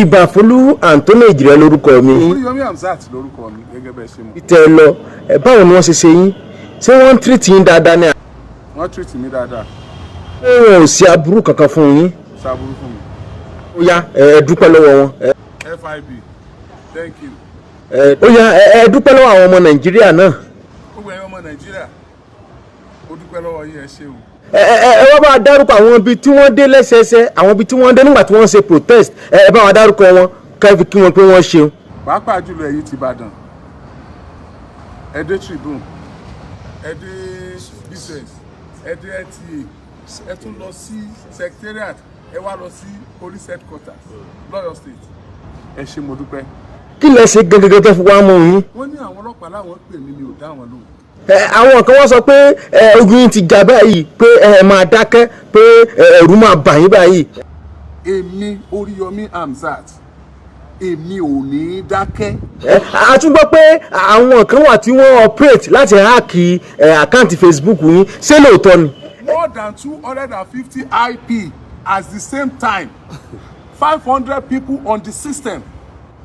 Ìbàfúlú Anthony Ìjìrẹ́ lórúkọ mi. Oríyọmí Hamzat lórúkọ mi, gẹ́gẹ́ bẹ́ẹ̀ ṣe mọ̀. Tẹ ẹ lọ ẹ, báwo ni wọ́n ṣe ṣe yín? Ṣé wọ́n ń treat yín dáadáa ni? Wọ́n treat mi dáadáa. Ṣé wọn ò sí aburú kankan fún yín? Ṣàbùrú fún mi. Ó yá, ẹ dúpẹ́ lọ́wọ́ wọn. FIB, thank you. Ó yá, ẹ dúpẹ́ lọ́wọ́ àwọn ọmọ Nàìjíríà náà. Gbogbo ẹ̀yin ọmọ Nàìjíríà, mo dúpẹ́ lọ́wọ́ yín, ẹ ṣé o. Ẹ wá bá wa dárúkọ àwọn ibi tí wọ́n dé lẹ́sẹẹsẹ, àwọn ibi tí wọ́n dé nígbà tí wọ́n ṣe protest. Ẹ bá wa dárúkọ wọn kẹ́ẹ kí wọn pé wọ́n ṣeun. Pàápàá jùlọ ẹ̀yin ti Ìbàdàn, ẹ dé Tribune, ẹ dé BCS, ẹ dé NTA, ẹ tún lọ sí secretariat, ẹ wá lọ sí police headquarters lọ́yọ̀ State. Ẹ ṣé, mo dúpẹ́. Kí lẹ ṣe gẹ́gẹ́ tó fi wá mú yín? Wọ́n ní àwọn ọlọ́pàá láwọn pè mí, mi ò dá wọn lóhùn. Àwọn kan wọ́n sọ pé ogun yín ti jà báyìí, pé ẹ máa dákẹ́, pé ẹ̀rù máa bà yín báyìí. Èmi Oríyọmí Hamzat, èmi ò ní í dákẹ́. A tún gbọ́ pé àwọn kan wà tí wọ́n operate láti hack account Facebook yín. Ṣé lóòótọ́ ni? More than 250 IP at the same time, 500 people on the system.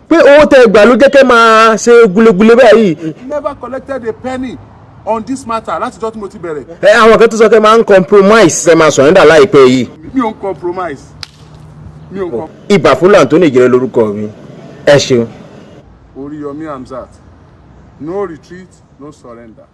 Pé owó tẹ gbà ló jẹ́ kẹ́ máa ṣe gulegule báyìí. Never collected a penny on this matter látijọ́ tí mo ti bẹ̀rẹ̀. Àwọn kan tó sọ pé máa ń compromise, ẹ máa surrender láìpẹ́ yìí. Mi ò ń compromise, mi ò ń compromise. Ìbàfúlù Anthony Ìjìrẹ́ lórúkọ mi, ẹ ṣeun. Oríyọmí Hamzat, no retreat, no surrender.